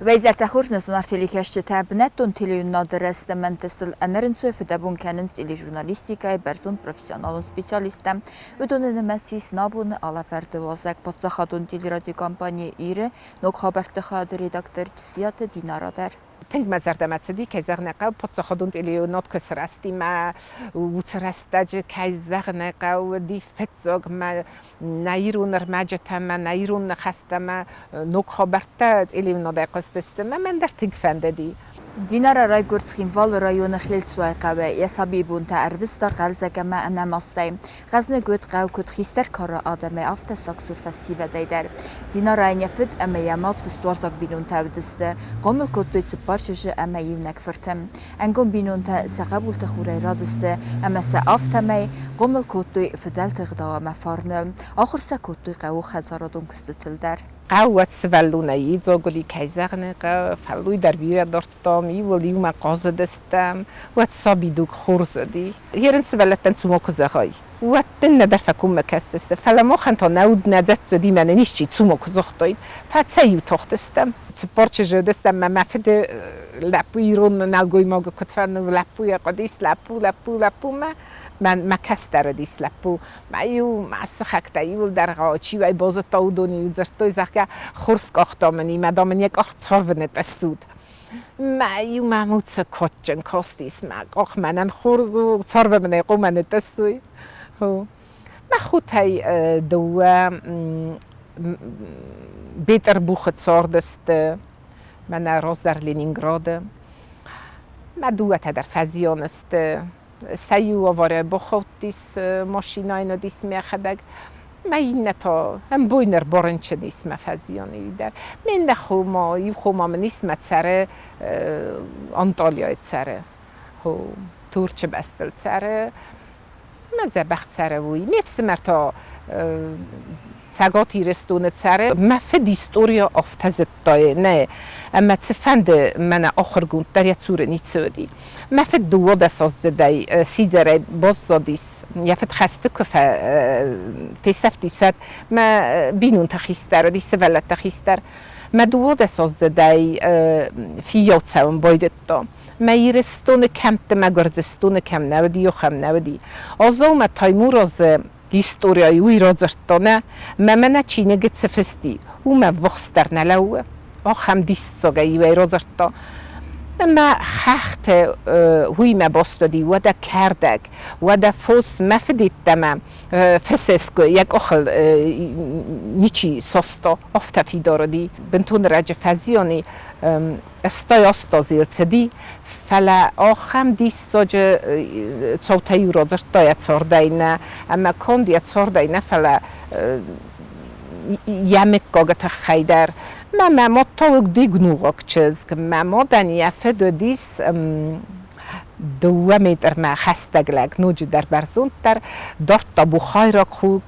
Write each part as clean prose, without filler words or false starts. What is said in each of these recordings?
Уӕ хорз, нӕ зынаргъ телекӕсджытӕ! Бынӕттон телеуынынады рӕстӕмӕнтыстыл ӕнӕрынцой фыдӕбон кӕнынц тележурналистикӕйы бӕрзонд профессионалон специалисттӕ. Уыдоны нымӕц ис набоны алӕвӕрды уазӕг паддзахадон телерадиокомпани «Ир-ы» ног хабӕртты хайады редактор Чсиаты Динара дӕр. Тынг мӕ зӕрдӕмӕ цыди, кӕй зӕгъын ӕй хъӕуы, паддзахадон телеуынад куы сырӕзти мӕ уыцы рӕстӕджы, кӕй зӕгъын ӕй хъӕуы, уыди фыццаг мӕ нӕ ирон ӕрмӕджытӕ мӕ нӕ ирон ныхӕстӕ мӕ ног хабӕрттӕ телеуынадӕй хъуыстысты мӕ мӕн дӕр тынг фӕндыди. Динара райгуырд Цхинвалы районы Хелцуайы хъӕуы. Йӕ сабийбонтӕ ӕрвыста хъӕлдзӕг ӕмӕ ӕнӕмастӕй. Хъӕзныг уыд хъӕу куыд хистӕр кары адӕмӕй, афтӕ сагсур фӕсивӕдӕй дӕр. Динарайӕн йӕ фыд ӕмӕ йӕ мад куыстуарзаг бинонтӕ уыдысты. Хъомыл кодтой цыппар чызджы ӕмӕ иунӕг фырты. Ӕнгом бинонтӕ сӕ хъӕбулты хурӕй радысты ӕмӕ сӕ афтӕмӕй хъомыл кодтой фыдӕлты ӕгъдау ӕмӕ фарныл. Ахуыр сӕ кодтой хъӕуы хӕдзарадон куыстытыл дӕр. Хъӕу уӕд сывӕллонӕй идзаг уыди, кӕй зӕгъын ӕй хъӕуы, фӕллой дӕр бирӕ дардтам, иууыл иумӕ хъазыдыстӕм, уӕд сабидуг хорз уыди. Ерын сывӕллӕттӕн цума куы зӕгъай, уӕд дын нӕдӕр фӕкоммӕ кӕсдзысты, фӕлӕ махӕн та нӕ уд нӕ дзӕцц уыди, мӕнӕн исчи цума куы загътаид, фӕцӕй-иу тахтыстӕм. Цыппар чызджы уыдыстӕм мӕ мӕ фыды лӕппу ирон нӕлгоймагы куыд фӕны, лӕппуйӕ хъуыдис лӕппу, лӕппу, лӕппумӕ. Мӕн мӕ кӕстӕр уыдис лӕппу. Мӕ-иу мӕ сыхӕгтӕ иууылдӕр чи уӕй базыдта, уыдон-иу дзырдтой, зӕгъгӕ, хорз къахта мын и, мӕ дам ын йӕ къах цӕвыны тъыссут. Мӕ-иу мӕм уыцы кадджын кастис, мӕ къах мӕнӕн хорз у, царвы мын ӕй хъуамӕ ныттъыссой. Мӕ хотӕй дыууӕ Бетъырбухы цардысты, мӕнӕ раздӕр Ленинграды. Мӕ дыууӕтӕ дӕр фӕзиан сты. Сӕ иу аварийӕ бахаудтис машинӕйы уыдис мӕхӕдӕг. Мӕ иннӕ та ӕмбойны ӕрбарынчын ис мӕ фӕзианы дӕр. Ме ннӕ хо ма, иу хо ма мын ис, мӕ цӕры Анталияйы цӕры. Хо Турчы бӕстыл цӕры. Мӕ дзӕбӕх цӕры уый. Ме фсымӕр та Цӕгат Ирыстоны цӕры. Мӕ фыд историйӕ афтӕ зыдта, нӕ, ӕмӕ цыфӕнды мӕнӕ ахуыргонд дӕр йӕ цуры ницы уыди. Мӕ фыд дыууадӕсаздзыдӕй сидзӕрӕй баззадис. Йӕ фыд хӕсты куы фесӕфтис, уӕд мӕ бинонты хистӕр уыди, сывӕллӕтты хистӕр. Мӕ дыууадӕсаздзыдӕй фиййау цӕуын байдыдта. Мӕ Ирыстоны кӕмтты, мӕ Гуырдзыстоны кӕм нӕ уыди, ахӕм нӕ уыди. Азау мӕ Таймуразы историйӕ уый радзырдта, нӕ, мӕ мӕнӕ чиныгы цы фыст и, уымӕ ввахсдӕр нӕ лӕууы. Ахӕм диссагӕй иуӕй радзырдта. Ӕмӕ хӕхты уыимӕ баст уыди, уӕдӕ кӕрдӕг, уӕдӕ фос мӕ фыд йеддӕмӕ фӕсескуы йӕ къухыл ничи саста, афтӕ фидар уыди. Бынтон раджы фӕзиан и, 86-азыл цыди, фӕлӕ ахӕм диссаджы цаутӕ-иу радзырдта йӕ цардӕй нӕ, ӕмӕ конд йӕ цардӕй нӕ, фӕлӕ йӕ мыггагы тыххӕй дӕр. Мӕ мӕ мад та уыди гнугъаг чызг. Мӕ мадӕн йӕ фыд уыдис дыууӕ метрмӕ хӕстӕг лӕг, ноджыдӕр бӕрзонддӕр, дардта бухайраг худ,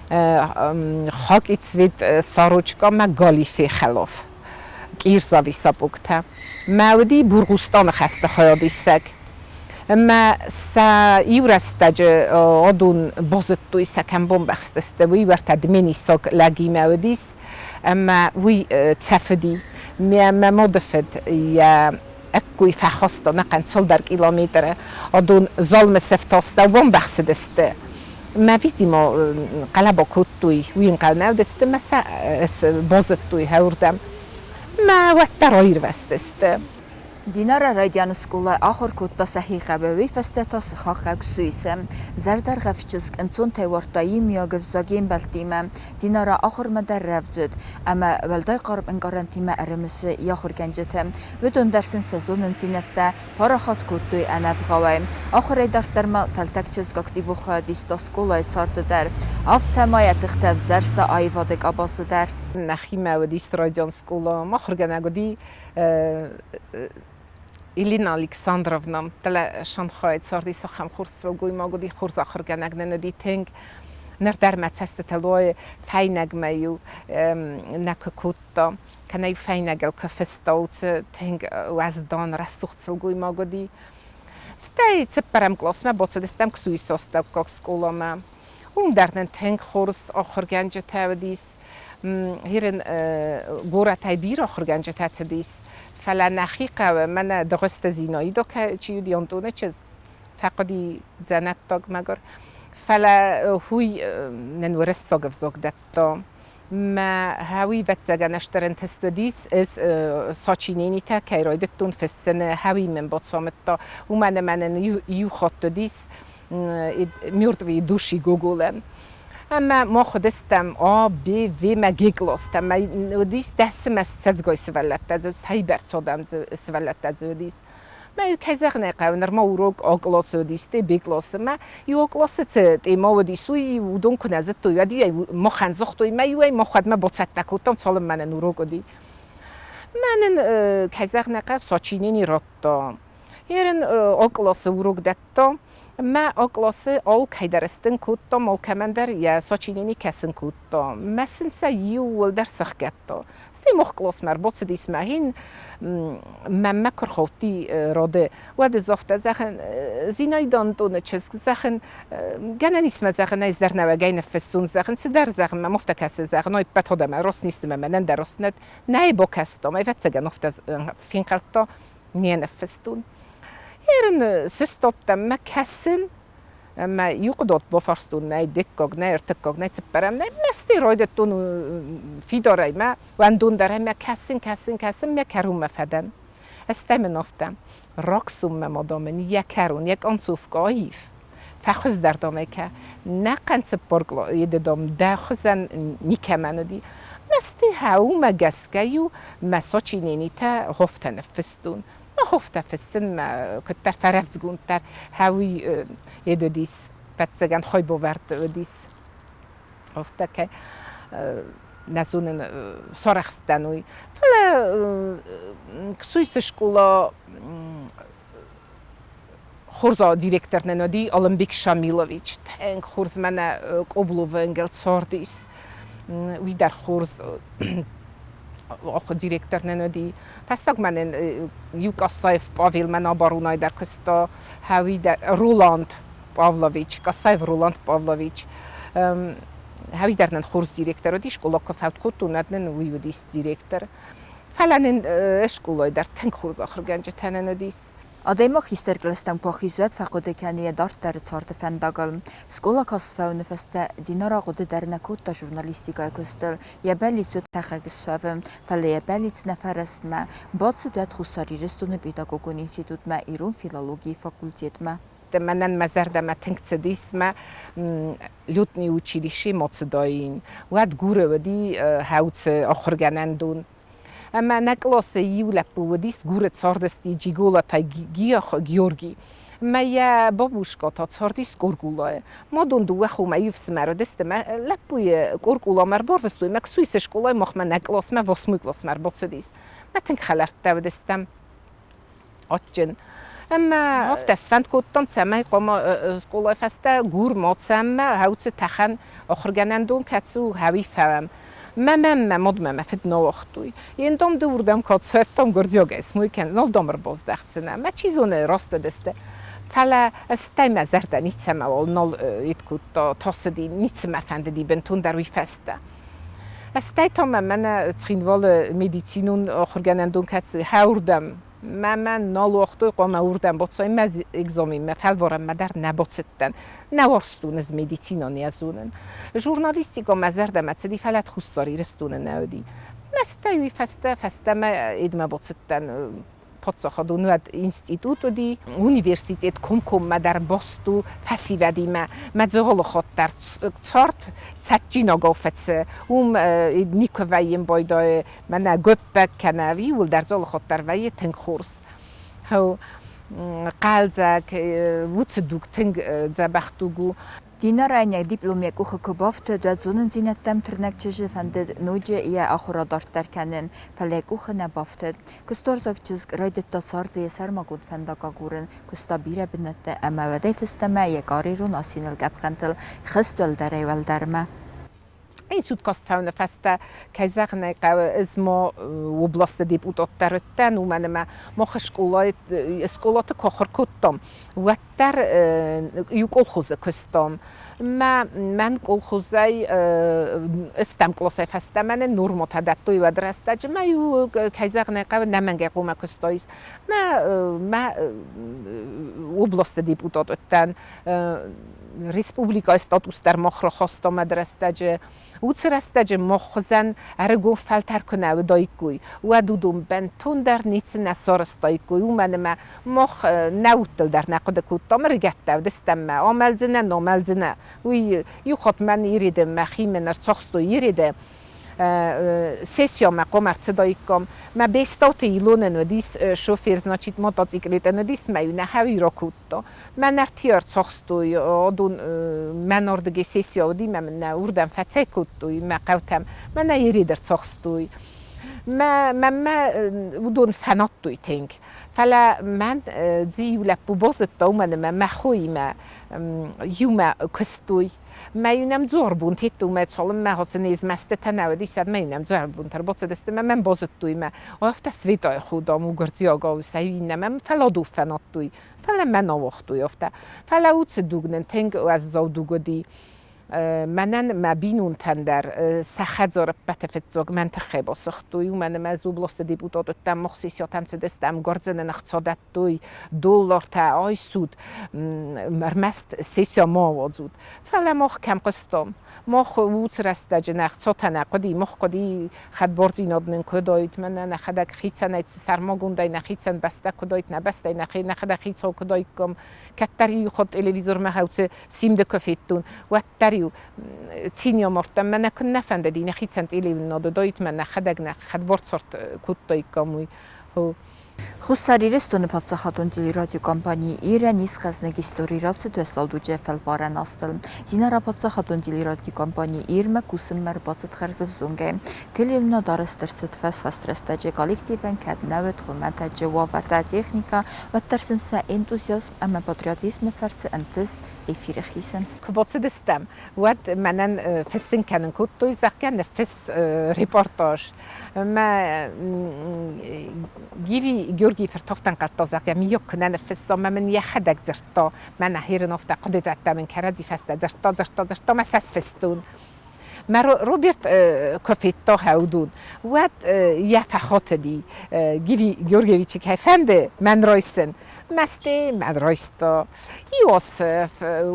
хакъицвет сорочка ӕмӕ галифе хӕлаф. Къирзави сапогтӕ. Мӕ уыди Бургъустаны хӕсты хайадисӕг. Ӕмӕ сӕ иу рӕстӕджы адон базыдтой, сӕ кӕм бамбӕхстысты, уый уӕртӕ дменисаг лӕгимӕ уыдис, ӕмӕ уый цӕф уыди. Мӕ мӕ мады фыд йӕ ӕккой фӕхаста ӕнӕхъӕн цалдӕр километры. Адон залмы сӕфтастӕу бамбӕхсыдысты. Мӕ видимо хъӕлӕба кодтой, уый ӕнхъӕл нӕ уыдысты мӕ сӕ базыдтой хӕуырдӕм. Мӕ уӕддӕр аирвӕзтысты. Динара райдианы скъолайы ахуыр кодта сӕхи хъӕуы, уый фӕстӕ та сыхаг хъӕу Ксуисы. Зӕрдӕргъӕвд чызг ӕнцонтӕй уардта иумиаг ӕвзаг йе мбӕлттимӕ. Динара ахуырмӕ дӕр рӕвдз уыд ӕмӕ уӕлдай хъарм ӕнкъарӕнтимӕ ӕрымысы йӕ ахуыргӕнджыты. Уыдон дӕр сын сӕ зонындзинӕдтӕ парахат кодтой ӕнӕвгъауӕй. Ахуырӕй дарддӕр ма тӕлтӕг чызг активон хайад иста скъолайы царды дӕр. Афтӕ ма йӕ тыхтӕ ӕвзӕрста аивады къабазы дӕр. Нӕхимӕ уыдис радион скъола, ахуыргӕнӕг уыди Елена Александровна. Фӕлӕ Шанхайы цардис ахӕм хорз сылгоймаг уыди, хорз ахуыргӕнӕг нын уыди тынг. Ныр дӕр мӕ цӕстытыл уайы, фӕйнӕгмӕ-иу нӕ куы кодта, кӕнӕ-иу фӕйнӕгыл куы фыста, уыцы тынг уӕздан, рӕсугъд сылгоймаг уыди. Стӕй цыппӕрӕм къласмӕ бацыдыстӕм Ксуисы астӕуккаг скъоламӕ. Уым дӕр нын тынг хорз ахуыргӕнджытӕ уыдис. Хирен горӕтӕй бирӕ ахуыргӕнджытӕ цыдис, фӕлӕ нӕхи хъӕуы мӕнӕ Дыгъуызты Зинаида чи уыди, Антоны чызг, фӕхъуыди дзӕнӕттаг мӕгуыр. Фӕлӕ уый нын уырыссаг ӕвзаг дӕтта. Мӕ хӕуи ӕвӕццӕгӕн ӕстыр ӕнтыст уыдис, ӕз сочиненитӕ кӕй райдыдтон фыссын, хӕуи мын бацамыдта, уымӕн ӕмӕ нын иу хатт уыдис «Мертвые души» Гоголӕн. Ӕмӕ мах уыдыстӕм А, Б, В мӕ Г къластӕ. Мӕ уыдис дӕсмӕ ссӕдзгай сывӕллӕттӕ дзы, цӕйбӕрц адӕм дзы сывӕллӕттӕ дзы уыдис. Мӕ кӕй зӕгъын ӕй хъӕуы, нырма урок А къласы уыдис, Б къласы. Мӕ иу А къласы цы темӕ уыдис, уый уыдон куы нӕ зыдтой, уӕд иу ӕй махӕн загътой, мӕ иу ӕй махуӕдмӕ бацӕттӕ кодтам, цалынмӕ нын урок уыди. Мӕ нын, кӕй зӕгъын ӕй хъӕуы, сочинени радта. Ерын А къласы урок дӕтта. Мӕ А къласы алкӕйдӕр стын кодтам, алкӕмӕндӕр йӕ сочинени кӕсын кодта. Мӕ сын сӕ иууылдӕр сыхгӕдта. Стӕй мах къласмӕ ӕрбацыдис мӕхин, мӕнмӕ куы рхаудти рады, уӕд ӕз афтӕ зӕгъын, Зинаида Антоны чызг, зӕгъын, гӕнӕн ис мӕ зӕгъын, ӕз дӕр нӕуӕгӕй ныффыссон, зӕгъын, цыдӕр зӕгъын мӕм афтӕ кӕсы, зӕгъын, ой, ӕппӕт адӕмӕн раст не сты мӕ мӕнӕн дӕр раст нӕ нӕй бакастам, ӕвӕццӕгӕн афтӕ фенхъӕлдта, не ныффыстон. Ерын сыстадтӕн мӕ кӕсын, ӕмӕ иу хъуыдат бафарстон нӕй дыккаг, нӕ ӕртыккаг, нӕ цыппӕрӕм, нӕ мӕстӕй райдыдтон фидарӕй мӕ уӕндондӕрӕй мӕ кӕсын, кӕсын, кӕсын, мӕ кӕронмӕ фӕдӕн. Стӕй мын афтӕ, раксуммӕ ма дам ын йӕ кӕрон, йӕ къанцовкӕ аив, фӕхуыздӕр дам ӕй кӕ. Нӕхъӕн цыппар еды дам дӕ хуызӕн никӕмӕн уыди. Мӕсты уымӕ гӕсгӕ-иу мӕ сочиненитӕ гъофтӕ ныффыстон. Мӕ гъофтӕ фыссынмӕ куыддӕр фӕрӕвдзгонддӕр хӕуый ед уыдис, ӕвӕццӕгӕн хойбовӕрд уыдис. Афтӕ кӕй нӕ зонын, сарӕхстӕн уый. Фӕлӕ Ксуисы скъола хорз директор нын уыди Олымбек Шамилович. Тынг хорз мӕнӕ Къобловы ӕнгӕл цардис. Уый дӕр хорз директор нын уыди. Фӕстагмӕ нын иу Касаев Павел мӕн абаронӕй дӕр куыста, хӕуи дӕр Роланд Павлович, Касаев Роланд Павлович. Хӕуи дӕр нын хорз директор уыди, скъола куы фӕуд кодтон, уӕд нын уый уыдис директор. Фӕлӕ нын скъолайы дӕр тынг хорз ахуыргӕнджытӕ нын уыдис. Адӕймаг хистӕр кълӕстӕм куы ахизы, уӕд фӕхъуыды кӕны йӕ дарддӕры царды фӕндагыл. Скъола каст фӕуыны фӕстӕ Динара хъуыды дӕр нӕ кодта журналистикӕйы куыстыл, йӕ бӕллиц уыд тӕхӕг суӕвын, фӕлӕ йӕ бӕллиц нӕ фӕрӕстмӕ. Бацыд уӕд Хуссар Ирыстоны педагогон институтмӕ ирон филологийы факультетмӕ. Мӕнӕн мӕ зӕрдӕмӕ тынг цыдис мӕ лётный училище ма цыдаин. Уӕд Гуры уыди хӕуцы ахуыргӕнӕндон. Ӕмӕ нӕ къласы иу лӕппу уыдис, Гуры цардысти Джиголатӕй Георги. Мӕ йӕ бабушка та цардис Коргулайы. Мадон дыууӕ хомӕ иу ӕфсымӕр уыдысты. Мӕ лӕппуйы Коргуламӕ ӕрбарвыстой, мӕ Ксуисы скъолайы махмӕ нӕ къласмӕ, восьмой къласмӕ ӕрбацыдис. Мӕ тынг хӕлӕрттӕ уыдыстӕм. Адджын. Ӕмӕ афтӕ сфӕнд кодтам, цӕмӕй хъуамӕ скъолайы фӕстӕ Гур Моцӕммӕ хӕуцы тӕхӕн ахуыргӕнӕндон кӕцы у, хӕуи фӕуӕм. Мӕ мӕм мӕ мадмӕ мӕ фыд нӕ уагътой. Йе дам ды уырдӕм кӕд цӕттӕм гуырдзиагӕй смой кӕн, нал дам ӕрбаздӕхдзынӕ. Мӕ чи зоны, раст уыдысты. Фӕлӕ стӕй мӕ зӕрдӕ ницӕмӕуал нал ид кодта, тасыди, ницы мӕ фӕндыди бынтондӕр уый фӕстӕ. Стӕй та мӕ мӕнӕ Цхинвалы медицинон ахуыргӕнӕндон кӕцы хӕуырдӕм мӕ мӕ нал уагътой, хъуамӕ уырдӕм бацӕуин, мӕ экзаменмӕ, фӕлварӕнмӕ дӕр нӕ бацыдтӕн. Нӕ уарзтон ӕз медицинон йӕ зонын. Журналистикӕ мӕ зӕрдӕмӕ цыди, фӕлӕ Хуссар Ирыстоны нӕ уыди. Мӕ стӕй уый фӕстӕ фӕстӕмӕ Эдмӕ бацыдтӕн паддзахадон уӕд институт уыди, университет комкоммӕ дӕр баст у фӕсивӕдимӕ. Мӕ дзӕгъӕлы хатт дӕр цард цӕджджинагау фӕцы. Уым никуы вӕййын байдайы мӕнӕ гоппӕг кӕнӕ иууылдӕр дзӕгъӕлы хатт дӕр вӕййы тынг хорз. Хъӕлдзӕг, уыцы дуг тынг дзӕбӕх дуг у. Динарӕн йӕ диплом йӕ къухы куы бафтыд, уӕд зонындзинӕдтӕм тырнӕг чызджы фӕндыд ноджы йӕ ахуыр адарддӕр кӕнын, фӕлӕ йӕ къухы нӕ бафтыд. Куыстуарзаг чызг райдыдта царды йӕ сӕрмагонд фӕндаг агурын, куыста бирӕ бынӕтты ӕмӕ уӕдӕй фӕстӕмӕ йӕ карьерон асиныл къӕпхӕнтыл хызт уӕлдӕрӕй-уӕлдӕрмӕ. Институт каст фӕуыны фӕстӕ, кӕй зӕгъын ӕй хъӕуы, ӕз ма областы депутат дӕр уыдтӕн, уымӕн ӕмӕ мах скъолайы скъолаты куы ахуыр кодтам, уӕддӕр иу колхозы куыстам. Мӕ мӕн колхозӕй ӕстӕм къласӕй фӕстӕмӕ нын нормӕтӕ дӕттой уӕд рӕстӕджы. Мӕ иу, кӕй зӕгъын ӕй хъӕуы, нӕмӕнгӕй хъуамӕ куыстаис. Мӕ мӕ областы депутат уыдтӕн. Республикӕйы статус дӕр мах рахастам ӕд рӕстӕджы. Уыцы рӕстӕджы мах хуызӕн ӕрыгон фӕлтӕр куы нӕ уыдаиккой, уӕд уыдон бынтондӕр ницы нӕ сарӕзтаиккой, уымӕн ӕмӕ мах нӕ удтыл дӕр нӕ хъуыды кодтам, ӕрыгӕттӕ уыдыстӕм мӕ амӕлдзынӕ, намӕлдзынӕ. Уый иу хатт мӕн Ереды мӕхимӕ ӕрцахстой Ереды сессиямӕ хъуамӕ ӕрцыдаиккам. Мӕ Бестауты Илонӕн уыдис шофер, значит, мотоциклетӕн уыдис, мӕ иу нӕ хӕуи ракодта. Мӕн ӕртӕ ӕрцахстой, адон мӕнӕрдыгӕй сессия уыди, мӕ мын нӕ уырдӕм фӕцӕйкодтой мӕ хъӕутӕм, мӕнӕ Еред ӕрцахстой. Мӕ мӕнмӕ уыдон фӕнадтой тынг. Фӕлӕ мӕн дзы иу лӕппу базыдта, уымӕн ӕмӕ мӕ хоимӕ иумӕ куыстой. Мӕ-иу нӕм дзуарбон тедтой, мӕ цалынмӕ хӕцын змӕстытӕ нӕ уыдис, мӕ-иу нӕм дзуарбонтӕ ӕрбацыдысты мӕ мӕн базыдтой, мӕ афтӕ Светайы хо, дам, у гуырдзиагау, сӕ иннӕ мӕм фӕлладу фӕнадтой. Фӕлӕ мӕ нӕ уагътой афтӕ. Фӕлӕ уыцы дуг нын тынг уӕззау дуг уыди. Мӕнӕн мӕ бинонтӕн дӕр сӕ хӕдзар ӕппӕты фыццаг мӕн тыххӕй басыгътой, уымӕн ӕмӕ ӕз областы депутат уыдтӕн, мах сессиятӕм цыдыстӕм, гуырдзы нын ӕхца дӕттой, доллартӕ айсут, ӕрмӕст сессия ма ауадзут. Фӕлӕ мах кӕм хъуыстам? Мах уыцы рӕстӕджы нӕ ӕхцатӕ нӕ хъуыди, мах хъуыди хӕдбардзинад нын куыд уаид, мӕнӕ нӕхӕдӕг хицӕнӕй сӕрмагондӕй нӕхицӕн бӕстӕ куыд уаид, нӕ бӕстӕй нӕхи нӕхӕдӕг хицау куыд уаиккам. Кӕддӕр-иу хатт телевизормӕ хӕуцы симды куы федтон, уӕддӕр-иу цин амардтам, мӕнӕ куыннӕ фӕндыди нӕхицӕн телеуынынад уыдаид, мӕ нӕхӕдӕг нӕ хӕдбар цард кодтаиккам, уый. Хуссар Ирыстоны паддзахадон телерадиокомпани Ирӕн ис хӕзныг истори рацыд уӕззау фӕлварӕн азтыл. Динара паддзахадон телерадиокомпани Ирмӕ кусынмӕ ӕрбацыд хӕрзӕвзонгӕй. Телеуынынад арӕзт ӕрцыд фӕсхӕст рӕстӕджы коллективӕн кӕд нӕ уыд хуымӕтӕджы уавӕртӕ, техникӕ, уӕддӕр сын сӕ энтузиазм ӕмӕ патриотизмы фӕрцы ӕнтыст эфиры хицӕн. Куы бацыдыстӕм, уӕд мӕнӕн фыссын кӕнын кодтой, зӕгъгӕ, ныффысс репортаж. Мӕ Гиви Георгийы фырт ӕнхъӕлдта, зӕгъгӕ, миййаг куы нӕ ныффысса, ӕмӕ мын йӕхӕдӕг дзырдта, мӕнӕ херын афтӕ хъуыды дӕтта мын кӕрӕдзи фӕстӕ дзырдта, дзырдта, дзырдта, мӕ сӕ сфыстон. Мӕ Роберт куы федта хӕудун, уӕд йӕ фӕхатыди, Гиви Георгиевичы кӕй фӕнды мӕн райсын. Мӕсты мӕн райста. Иосиф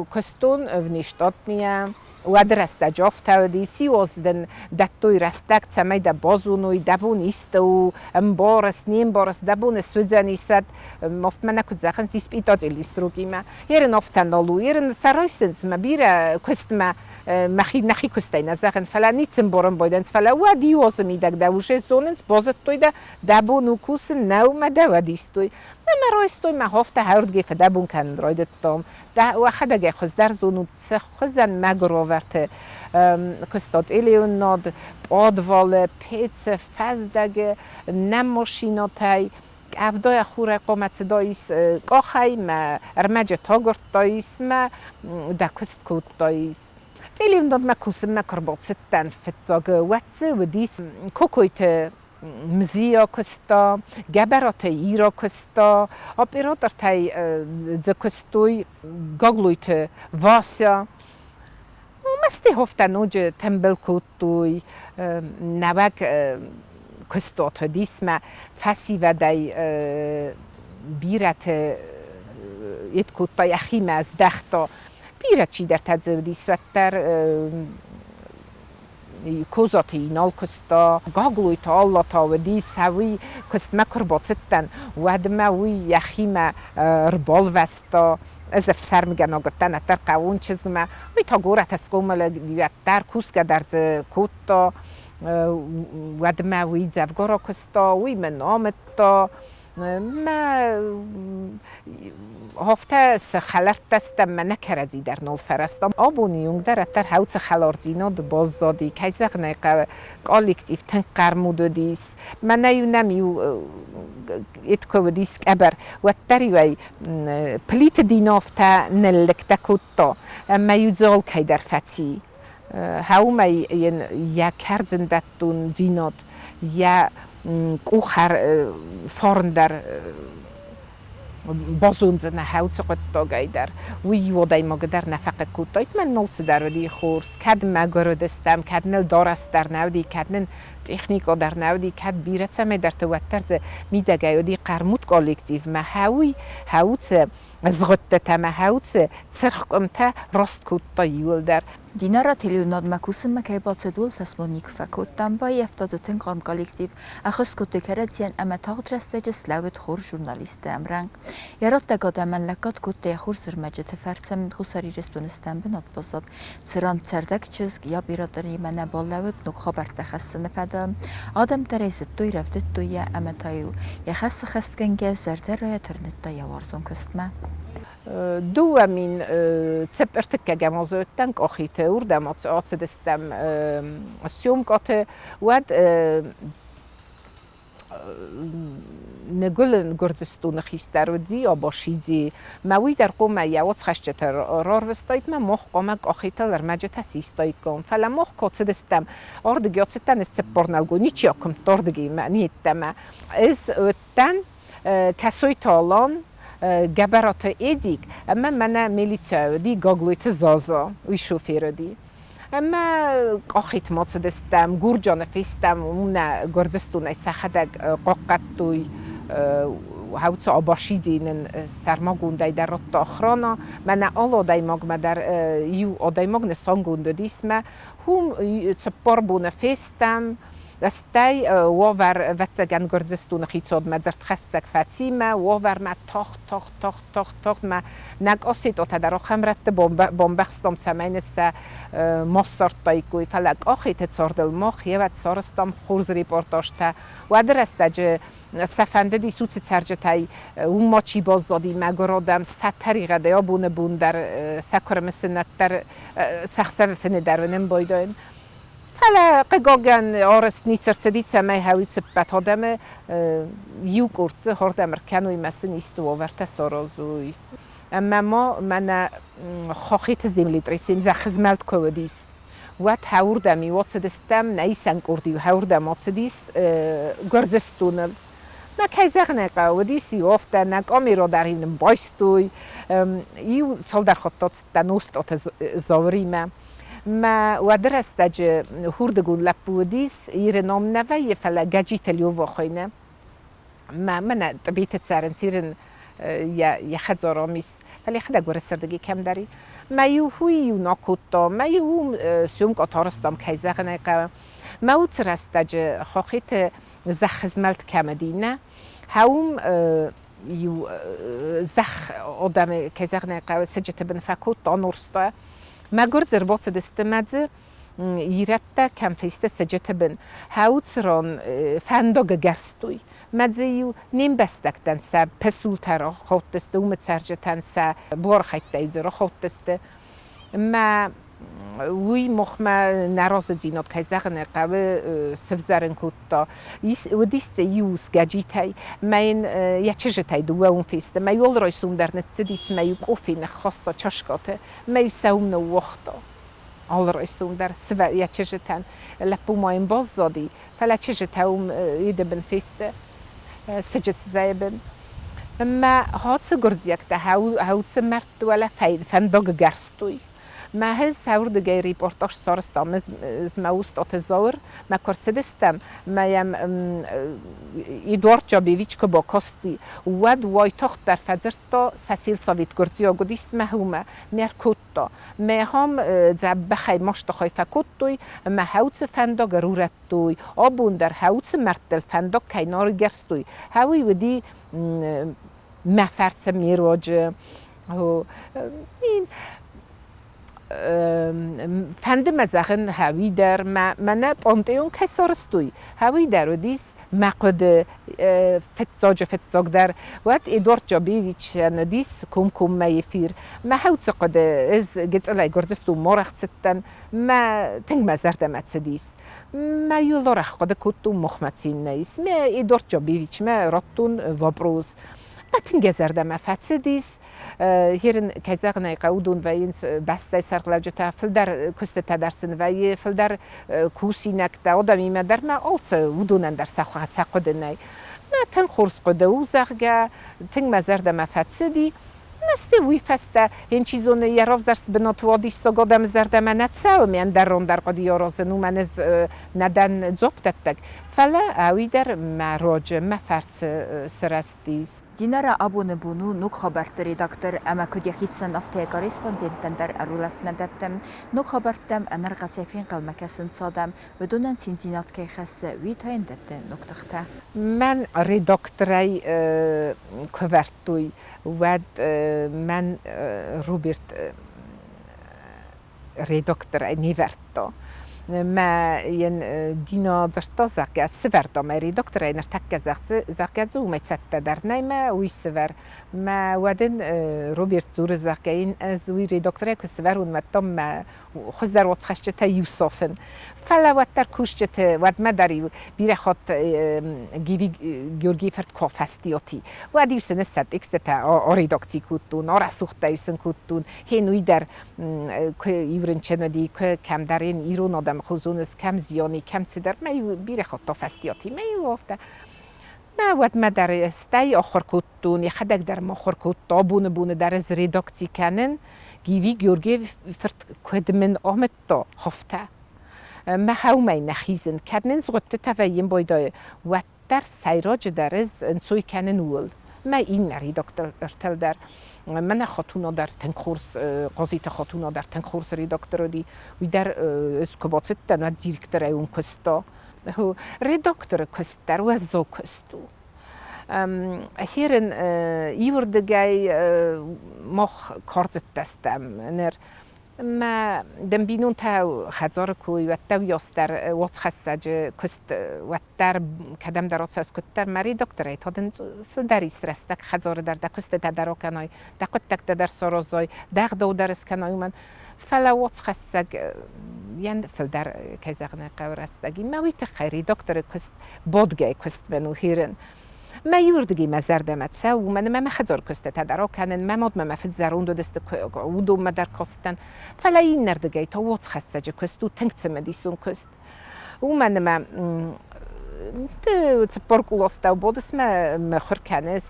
куыстон внештатные Уӕды рӕстӕджы афтӕ уыди, циуоз дын дӕттой рӕстӕг, цӕмӕй дӕ базоной, дӕ бон исты у, ӕмбарыс, не мбарыс, дӕ бон суыдзӕнис, уӕд офтмӕ нӕ куыд зӕгъынц, испитатель строкимӕ. Ерын афтӕ нал у, ерын сӕ райсынц мӕ бирӕ куыстмӕ, мӕхи нӕхи куыстӕй нӕ зӕгъын, фӕлӕ ницы ӕмбарын байдайынц, фӕлӕ уӕд иуозы мидӕг дӕ уже зонынц, базыдтой дӕ, дӕ бон у кусын, нӕу мӕ дӕ уӕд истой. Ӕмӕ райстой мӕ афтӕ хӕрдгӕ фыдӕбон кӕнын райдыдтам. Уӕхӕдӕг ӕй хуыздӕр зонут, цы хуызӕн мӕгуыр уавӕрты куыстат Элеонад, пъадвалы, пецы, фӕздӕгы, нӕ машинӕтӕй, къӕвдайӕ хурӕй хъуамӕ цыдаис къахӕй, мӕ ӕрмӕджытӕ агуырдтаис, мӕ дӕ куыст кодтаис. Телеуынадмӕ кусынмӕ куы ӕрбацыдтӕн фыццаг, уӕд дзы уыдис Кокойты Мзия куыста, Гӕбӕраты Ира куыста, оператортӕй дзы куыстой Гаглойты Вася. Мастиховтӕ ноджы тымбыл кодтой, нӕуӕг куыстуат уыдис мӕ фӕсивӕдӕй бирӕты ед кодта йӕхимӕ здӕхта. Бирӕ чидӕртӕ дзы уыдис уӕддӕр Козаты Инал куыста, Гаглойты Алла та уыди, сӕ уый куыстмӕ куы рбацыдтӕн, уӕдмӕ уый йӕхимӕ ӕрбалвӕста. Ӕз ӕфсӕрмгӕнаг уыдтӕн ӕддӕр хъӕууон чызгмӕ. Уый та горӕты схъомыл уӕддӕр кусгӕ дӕр дзы кодта. Уӕдмӕ уый дзӕвгар акуыста, уый мын амыдта. Мӕ афтӕ цы хӕлӕрттӕ стӕм, мӕ нӕ кӕрӕдзи дӕр нал фӕрӕзтам. Абоны онг дӕр ӕддӕр хӕуцы хӕлардзинад баззади. Кӕй зӕгъын ӕй хъӕуы, коллектив тынг хъӕрмуд уыдис. Мӕнӕ-иу нӕм-иу куы уыдис къӕбӕр, уӕддӕр-иу ӕй Плиты Дина афтӕ ныллӕгтӕ кодта, ӕмӕ-иу дзы алкӕй дӕр фӕци. Хӕумӕй йын йӕ кӕрдзындӕттондзинад, йӕ къухӕр фарн дӕр базондзынӕ хӕлцы хъуыддагӕй дӕр. Уый иу адӕймагы дӕр нӕ фӕхъыг кодтаид. Мӕн алцыдӕр уыди хорз. Кӕд мӕгуыр уыдыстӕм, кӕд ныл дарӕс дӕр нӕ уыди, кӕд нын техникӕ дӕр нӕ уыди, кӕд бирӕ цӕмӕйдӕрты, уӕддӕр дзы мидӕгӕй уыди хъӕрмуд коллектив. Мӕ хӕуый хӕуцы згъуыдтытӕ мӕ хӕуцы цыргъ къуымтӕ раст кодта иуылдӕр. Динара телеуынадмӕ кусынмӕ кӕй бацыд, ууыл фӕсмон никуы фӕкодтам, баййӕфта дзы тынг хъарм коллектив, ӕххуыс кодтой кӕрӕдзийӕн ӕмӕ тагъд рӕстӕджы слӕууыд хорз журналистты ӕмрӕнхъ. Йӕ раттӕг адӕмӕн лӕггад кодта йӕ хорз ӕрмӕджыты фӕрцы, Хуссар Ирыстоны стӕм бынат баззад, цыран цӕрдӕг чызг йӕ бирӕтимӕ нӕ балӕууыд ног хабӕрттӕ хӕссыны фӕдыл. Адӕм дӕр ӕй зыдтой, рӕвдыдтой йӕ ӕмӕ та-иу йӕ хӕс сыххӕстгӕнгӕ зӕрдӕрайӕ тырныдта йӕ уарзон куыстмӕ. 2004 азы уыдтӕн Къохиты, уырдӕм ацыдыстӕм съемкӕты, уӕд Ныгуылын Гуырдзыстоны хистӕр уыди Абашидзе. Мӕ уый дӕр хъуамӕ йӕ уацхӕсджыты рарвыстаид мӕ мах хъуамӕ къахитыл ӕрмӕджытӕ систаиккам. Фӕлӕ мах куы ацыдыстӕм, ардыги ацыдтӕн ӕз цыппар нӕлгой, ничи акуымдта ардыги мӕн йеддӕмӕ. Ӕз уыдтӕн Кӕсойты Алан, Гӕбӕраты Эдик ӕмӕ мӕнӕ милицӕ уыди Гаглойты Заза, уый шофер уыди. Ӕмӕ къахитмӕ ацыдыстӕм, Гурджаны фестӕм, уым нӕ Гуырдзыстонӕй сӕхӕдӕг хъахъхъӕдтой, Хӕуцы Абашидзе нын сӕрмагондӕй дӕр радта охрана. Мӕнӕ алы адӕймагмӕ дӕр иу адӕймаг нысангонд уыдис мӕ уым цыппар боны фестӕм. Стӕй уавӕр, ӕвӕццӕгӕн, Гуырдзыстоны хицауадмӕ дзырдхӕссӕг фӕци мӕ уавӕрмӕ тагъд, тагъд, тагъд, тагъд, тагъд мӕ нӕ къоситъотӕ дӕр ахӕм рӕтты бамбӕхстам, цӕмӕй нын сӕ ма ссардтаиккой. Фӕлӕ къахеты цардыл мах йевӕд сарӕзтам хорз репортажтӕ. Уӕды рӕстӕджы сӕ фӕндыдис уыцы цӕрджытӕй уым ма чи баззади мӕгуыр адӕм, сӕ тӕригъӕдӕй абоны бон дӕр сӕ куы рымысынӕт дӕр сӕ хсӕвы фыны дӕр уынын байдайын. Фӕлӕ, хъыгагӕн, арӕзт ницы ӕрцыди, цӕмӕй хӕуи цыппӕт адӕмы иу къорд дзы хордӕм ӕркӕной мӕ сын исты уавӕртӕ саразой. Ӕмӕ ма мӕнӕ Хохиты землетрясение зӕххызмӕлд куы уыдис, уӕд хӕуырдӕм-иу ацыдыстӕм, нӕ исӕн къорд-иу хӕуырдӕм ацыдис Гуырдзыстоныл. Мӕ кӕй зӕгъын ӕй хъӕуы, уыдис-иу афтӕ, нӕ къамиро дӕр-иу нын байстой, иу цалдӕр хатты ацыдтӕн Остъаты Зауыримӕ. Мӕ уӕды рӕстӕджы хурдыгон лӕппу уыдис, Иры ном нӕ вӕййы, фӕлӕ Гӕджиты Лёва хуыйны. Мӕ мӕнӕ Тъбеты цӕрынц Ирын йӕ хӕдзар ам ис, фӕлӕ йӕхӕдӕг уырысырдыги кӕмдӕр и. Мӕ иу хуй-иу нӕ кодта, мӕ иу уым съемка тарстам, кӕй зӕгъын ӕй хъӕуы. Мӕ уыцы рӕстӕджы Хохиты зӕххызмӕлд кӕм уыди, нӕ? Хӕуым иу зӕхх адӕмы, кӕй зӕгъын ӕй хъӕуы, сыджыты бын фӕкодта, анорста. Мӕгуыр дзы ӕрбацыдысты мӕ дзы ирӕттӕ кӕм фесты сыджыты бын. Хӕуцрон фӕндаг гӕрстой. Мӕ дзы-иу не мбӕстӕгтӕн сӕ пысултӕ рахаудтысты, уымы цӕрджытӕн сӕ буархӕйттӕй дзы рахаудтысты. Мӕ уый махмӕ нӕразыдзинад, кӕй зӕгъын ӕй хъӕуы, сывзӕрын кодта. Уыдис дзы иу ус Гӕджитӕй, мӕ йын йӕ чызджытӕй дыууӕ уым фесты. Мӕ иу райсом дӕр ныццыдис, мӕ иу къофи ныххаста чашкӕты, мӕ иу сӕ уым ныууагъта. Алы райсом дӕр йӕ чызджытӕн. Лӕппу ма йын баззади, фӕлӕ чызджытӕ уым йеды бын фесты, сыджыт зӕйы бын. Мӕ хацы гуырдзиӕгтӕ хӕуцы мӕрдты уӕлӕ фӕндаг гӕрстой. Мӕ хыз сӕуырдыгӕй репортаж сарӕзтам ӕз мӕ устъоты Зауыр, мӕ куы ӕрцыдыстӕм, мӕ йӕм Эдуард Чабевич куы бакасти, уӕд уайтагъддӕр фӕдзырдта сӕ сельсовет гуырдзиаг уыдис мӕ хумӕ, ме ркодта. Мӕ хам дзӕбӕхӕй мастыхай фӕкодтой, мӕ хӕуцы фӕндаг ӕрурӕдтой. Абон дӕр хӕуцы мӕрдтыл фӕндаг кӕй нӕ ӕргӕрстой, хӕуый уыди мӕ фӕрцы ме руаджы. Фӕнды мӕ зӕгъын, хӕуи дӕр мӕ мӕнӕ пъантъеон кӕй сарӕзтой, хӕуи дӕр уыдис мӕ хъуыды фыццаджы фыццагдӕр. Уӕд Эдуард Джабиевичӕн уыдис комкоммӕ эфир. Мӕ хӕуцы хъуыды ӕз гыццылӕй Гуырдзыстонмӕ арӕх цыдтӕн, мӕ тынг мӕ зӕрдӕмӕ цыдис. Мӕ иу арӕх хъуыды кодтон, махмӕ цин нӕ ис. Мӕ Эдуард Джабиевичмӕ радтон вопрос. Мӕ тынг йӕ зӕрдӕмӕ фӕцыдис. Херын, кӕй зӕгъын ӕй хъӕуы, уыдон вӕййынц бӕстӕйы сӕргълӕуджытӕ, фылдӕр куыстытӕ дӕр сын вӕййы, фылдӕр кусинӕгтӕ, адӕмимӕ дӕр ма алцы уыдонӕн дӕр сӕ хъуыды нӕй. Мӕ тынг хорз хъуыды у, зӕгъгӕ, тынг мӕ зӕрдӕмӕ фӕцыди. Мӕсты уый фӕстӕ, йын чи зоны, йӕ равзӕрст бынат уадиссаг адӕмы зӕрдӕмӕ нӕ цӕуы, ме ӕндӕр рон дӕр хъуыди аразын, уымӕн ӕз нӕ дӕн дзуапдӕттӕг. Фӕлӕ ӕуый дӕр мӕ раджы, мӕ фӕрцы сырӕзтис. Динара абоны бон у ног хабӕртты редактор ӕмӕ куыд йӕхицӕн, афтӕ йӕ корреспонденттӕн дӕр ӕрулӕфт нӕ дӕтты. Ног хабӕрттӕм ӕнӕрхъӕцӕй фенхъӕлмӕ кӕсынц адӕм, уыдонӕн циндзинад кӕй хӕссы, уый та йын дӕтты ног тыхтӕ. Мӕн редакторӕй куы вӕрдтой, уӕд мӕн Роберт редакторӕй не вӕрдта. Мӕ йын Дина дзырдта, зӕгъгӕ, сывӕрдта мӕ редакторӕй ныртӕккӕ, зӕгъгӕ, дзы уымӕй цӕттӕ дӕр нӕй мӕ уый сывӕр. Мӕ уӕд ын Роберт дзуры, зӕгъгӕ, йын ӕз уый редакторӕй куы сывӕрон, уӕд та мӕ хуыздӕр уацхӕсджытӕ иу сафын. Фӕлӕ уӕддӕр кусджыты уӕдмӕ дӕр-иу бирӕ хатт Гиви Георгийы фырт куы афӕстиати, уӕд-иу сын сӕ текстытӕ аредакци кодтон, арӕсугъдтӕ-иу сын кодтон. Хен уый дӕр куы иу рынчын уыди, куы кӕмдӕр ын ирон адӕмы хъузоныс, кӕм зиани, кӕм цыдӕр, мӕ-иу бирӕ хатт афӕстиати, мӕ-иу афтӕ. Мӕ уӕдмӕ дӕр стӕй ахуыр кодтон, йӕхӕдӕг дӕр ма ахуыр кодта, абоны боны дӕр ӕз редакци кӕнын. Гиви Георгиев фырт куыд мын амыдта, афтӕ. Мӕ хъӕумӕ нӕ хизын, кӕд нын згъуыдтытӕ вӕййын байдайы, уӕддӕр сӕйраджыдӕр ӕз ӕнцой кӕнын ууыл. Мӕ иннӕ редактортыл дӕр. Мӕнӕ Хатуна дӕр тынг хорз, Хъазиты Хатуна дӕр тынг хорз редактор уыди. Уый дӕр ӕз куы бацыдтӕн, уӕд директорӕй уым куыста. Редакторы куыст дӕр уӕззау куыст у. Херын иуырдыгӕй мах кардзыдтӕ стӕм ныр. Мӕ дӕм бинонтӕ хӕдзары кой, уӕддӕр уӕддӕр уацхӕссӕджы куыст уӕддӕр кӕдӕмдӕр ацӕуыс куыддӕр мӕ редакторӕй та дын фылдӕр ис рӕстӕг хӕдзары дӕр дӕ куыстытӕ дӕр акӕнай, дӕ хъуыддӕгтӕ дӕр саразай, дӕ ӕгъдау дӕр скӕнай, уымӕн. Фӕлӕ уацхӕссӕг йӕн фылдӕр, кӕй зӕгъын ӕй хъӕуы, рӕстӕг. Мӕ уый тыххӕй редакторы куыст бодгӕй куыст мӕн у хирын. Мӕ иуырдыгӕй мӕ зӕрдӕмӕ цӕуы, уымӕн ӕмӕ мӕ хӕдзары куыстытӕ дӕр акӕнын, мӕ мадмӕ мӕ фыд зӕронд уыдысты, уыдонмӕ дӕр кастӕн. Фӕлӕ иннӕрдыгӕй та уацхӕссӕджы куыст у тынг цымыдисон куыст. Уымӕн ӕмӕ цыппор къуластӕу бодыс мӕ мыхуыр кӕныс,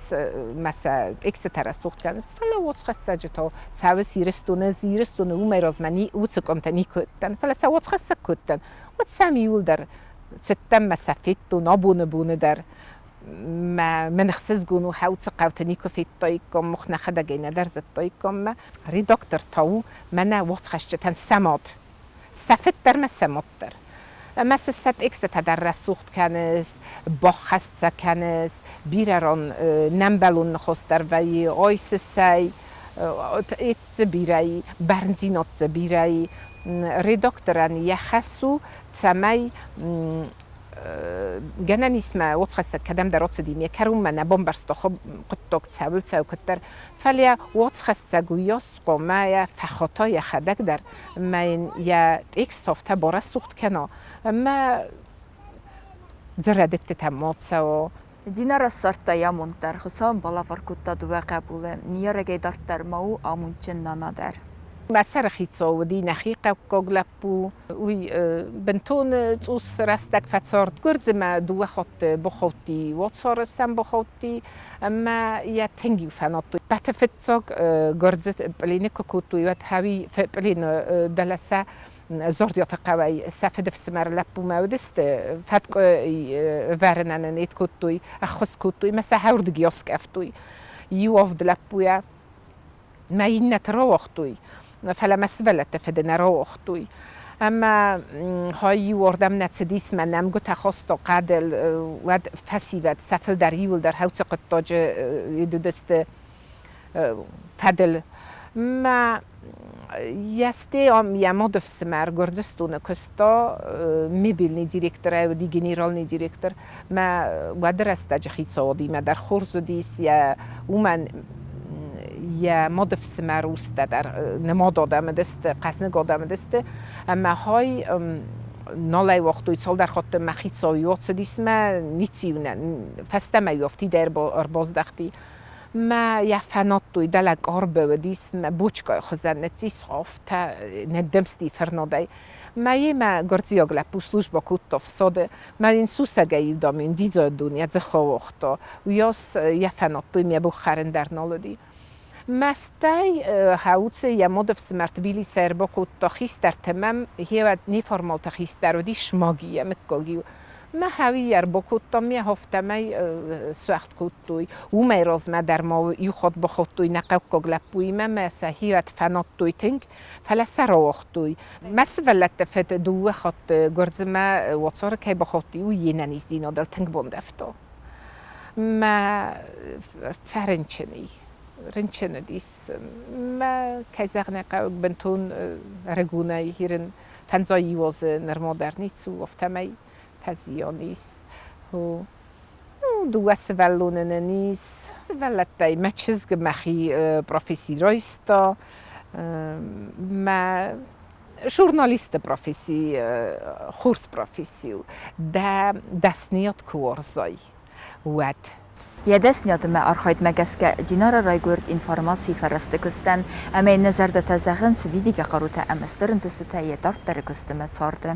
мӕ сӕ текстытӕ рӕсугъд кӕныс, фӕлӕ уацхӕссӕджы та цӕуыс Ирыстоны, ӕз Ирыстоны уымӕй размӕ уыцы къуымтӕ никуы уыдтӕн, фӕлӕ сӕ уацхӕссӕг куы уыдтӕн, уӕд сӕм иуылдӕр цыдтӕн мӕ сӕ федтон абоны боны дӕр. Мӕ мын ӕхсызгон у, хӕуцы хъӕуты никуы федтаиккам, мах нӕхӕдӕгӕй нӕдӕр зыдтаиккам мӕ. Редактор та у мӕнӕ уацхӕсджытӕн сӕ мад. Сӕ фыд дӕр ма сӕ мад дӕр. Ӕмӕ сӕ сӕ текстытӕ дӕр рӕсугъд кӕныс, баххӕст сӕ кӕныс, бирӕ ран нӕмбӕлон ныхас дӕр вӕййы, айсы сӕй, дзы бирӕ и, бӕрндзинад дзы бирӕ и. Редакторӕн йӕ хӕс у, цӕмӕй гӕнӕн ис мӕ уацхӕссӕг кӕдӕмдӕр ацыди, ме кӕронмӕ нӕ бамбӕрста хъуыддаг цӕуыл цӕуы куыддӕр, фӕлӕ уацхӕссӕг уыйас хъуамӕ йӕ фӕхата йӕхӕдӕг дӕр ӕмӕ йын йӕ текст афтӕ барӕсугъд кӕна, ӕмӕ дзы рӕдыдтытӕ ма цӕуа. Динара ссардта йӕ амонд дӕр. Хуыцау ын балӕвар кодта дыууӕ хъӕбулы. Ныййарӕгӕй дарддӕр ма у амондджын нана дӕр. Мӕ сӕрыхицау уыди нӕхи хъӕуккаг лӕппу. Уый бынтон цъус рӕстӕг фӕцард Гуырдзымӕ, дыууӕ хатты бахаудти уацары сӕм бахаудти ӕмӕ йӕ тынг-иу фӕнадтой. Пӕты фыццаг Гуырдзы пълины куы кодтой, уӕд хауи пълины дӕлӕ сӕ Зордиаты хъӕуӕй сӕ фыдыфсымӕр лӕппумӕ уыдысты, фӕткъуы вӕрынӕн ын ед кодтой, ӕххуыс кодтой ӕмӕ сӕ хӕрдыги аскъӕфтой. Иу авд лӕппуйӕ мӕ иннӕты рауагътой, фӕлӕ мӕ сывӕллӕтты фыды нӕ рауагътой. Ӕмӕ хай иуӕрдӕм нӕ цыдис, мӕ нӕмгуытӕ хаста хъӕдыл, уӕд фӕсивӕд сӕ фылдӕр иуылдӕр хӕуцы хъуыддаджы уыдысты фӕдыл. Мӕ Йӕ ам йӕ мады фсымӕр Гуырдзыстоны куыста мебельный директорӕй уыди, генеральный директор. Мӕ уӕды рӕстӕджы хицауадимӕ дӕр хорз уыдис, йӕ уымӕн йӕ мады фсымӕр устӕ дӕр нымад адӕм уыдысты, хъӕзныг адӕм уыдысты. Ӕмӕ хай нал ӕй уагътой цалдӕр хатты мӕ хицау ацыдис мӕ ницы фӕстӕмӕ-иу афтидӕй ӕрбаздӕхти. Мӕ йӕ фӕнадтой, дӕлӕ къарбы уыдис, мӕ бочкайы хуызӕн ныццис, афтӕ ныддымсти фырнадӕй. Мӕ йемӕ гуырдзиаг лӕппу службӕ кодта фсады, мӕ йын сусӕгӕй иу дам йын дзидзайы дон йӕ дзыхы ауагъта, уыйас йӕ фӕнадтой, мӕ бон хӕрын дӕр нал уыди. Мӕстӕй хӕуцы йӕ мады фсымӕр Тбилисӕй ӕрбакодта хистӕртӕ мӕм, гъеуӕд неформалты хистӕр уыди Смаги йӕ мыггаг-иу. Мӕ хӕуи йӕ ӕрбакодтам, йӕ афтӕмӕй суӕгъд кодтой. Уымӕй размӕ дӕр ма иу хатт бахаудтой нӕ хъӕуккаг лӕппуимӕ мӕ сӕхи уӕд фӕнадтой тынг, фӕлӕ сӕ рауагътой. Мӕ сывӕллӕтты фыд дыууӕ хатты Гуырдзымӕ уацары кӕй бахаудти, уый йе нӕниздзинадыл тынг бандӕвта. Мӕ фӕрынчын и, рынчын уыдис. Мӕ, кӕй зӕгъын ӕй хъӕуы, бынтон ӕрыгонӕй ирын фӕндзай иу азы нырма дӕр ницы у, афтӕмӕй фӕзиан ис. Ну, дыууӕ сывӕллоны нын ис. Сывӕллӕттӕй мӕ чызг мӕхи професси райста. Мӕ журналисты професси хорз професси у. Дӕ дӕсныйад куы уарзай, уӕд. Йӕ дӕсныйадмӕ архайдмӕ гӕсгӕ Динара райгуырд информацийы фӕрӕзты куыстӕн ӕмӕ йын нӕ зӕрдӕтӕ зӕгъынц видигӕ хъарутӕ ӕмӕ стыр ӕнтыстытӕ йӕ дарддӕры куысты ӕмӕ царды.